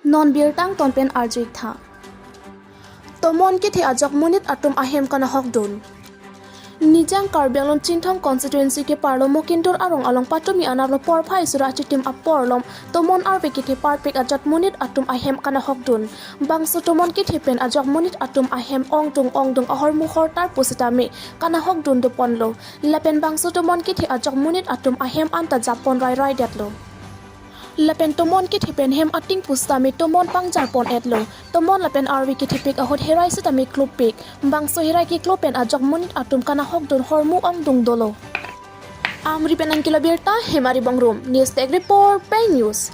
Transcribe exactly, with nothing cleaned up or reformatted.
Non birta angton pen arju-ik tha. Tomon kethe ajok monit atum ahem kanahokdun. Nijang Karbi Anglong Chinthong constituency keparlo Mokindur arong along patumi anarlo porphai sura achitim apor along tomon arve kethe parpik ajok monit atum ahem kanahokdun. Bangso tomon kethe pen ajok monit atum ahem ongdung ongdung ahormu hortar pusitame kanahokdun doponlo. Lapen bangso tomon kethe ajok monit atum ahem anta jappon rairai detlo. Lapen tomon kethe pen hem ating pusitame tomon pangjarpon etlo. Tomon lapen arve kethepik ahut herai sitame klopik. Bangso herai keklo pen ajok monit atum kanahokdun hormu ongdung dolo. Amri pen nangkelo birta, Hemari Bongrung, News Desk Report, Pei News.